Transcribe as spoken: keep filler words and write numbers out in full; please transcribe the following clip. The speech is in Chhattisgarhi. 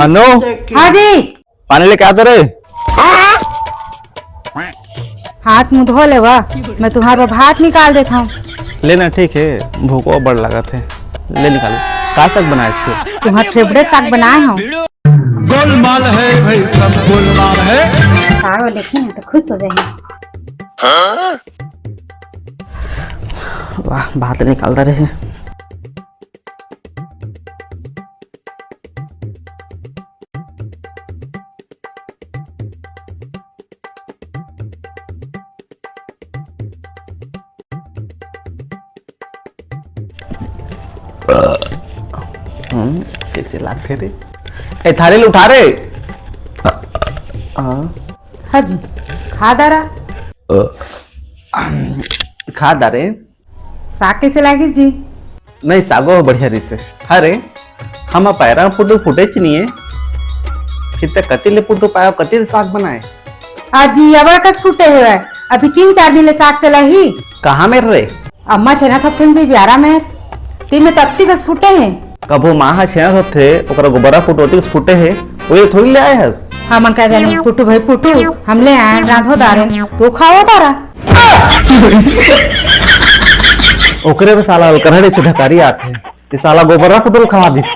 अनु, हाँ जी। पानी लेके आ तो रे। हाथ मुंह धो लेवा, मैं तुम्हारे बर भात निकाल देता हूँ। लेना, ठीक है, भूखो बड़ लागत है, ले निकाल। का साग बनाए फिर? तुम्हार favourite साग बनाए हूँ। गोलमाल है भाई, सब गोलमाल है। साग देखे ना तो खुश हो जाएंगे। वाह, भात निकालता रहे। हम्म, कैसे लागथे रे? ए, थारी ल उठा रे। हाँ। हाँ जी, खा डारा। खा डारे। साग कैसे लागिस जी? नहीं, सागो ह बढ़िया रहिसे। अरे, हम पैरा म पुटू फूटेच नहीं है। फिर ते कति ले पुटू पायो, कति ले साग बनाए? आज जी, अबर कस फूटे हुए। अभी तीन चार दिन ले साग चला ही। कहाँ मेर रे? अम्मा छेना थपथन जी ब्यारा मेर। ते में तपती कस फूटे हैं। कभू माँ ह छेना थपथे, ओकरा गोबरा फूटोती कस फूटे है, वो ये थोड़ी ले आए हस। हमन का जाने, फुटू भाई फुटू, हम ले आए, रांधो डारेन, तो खाओ तारा। ओकरे में साला अलकरहड़े चुधकारी आथे, ये साला गोबरा फुटू ल खवा दिस।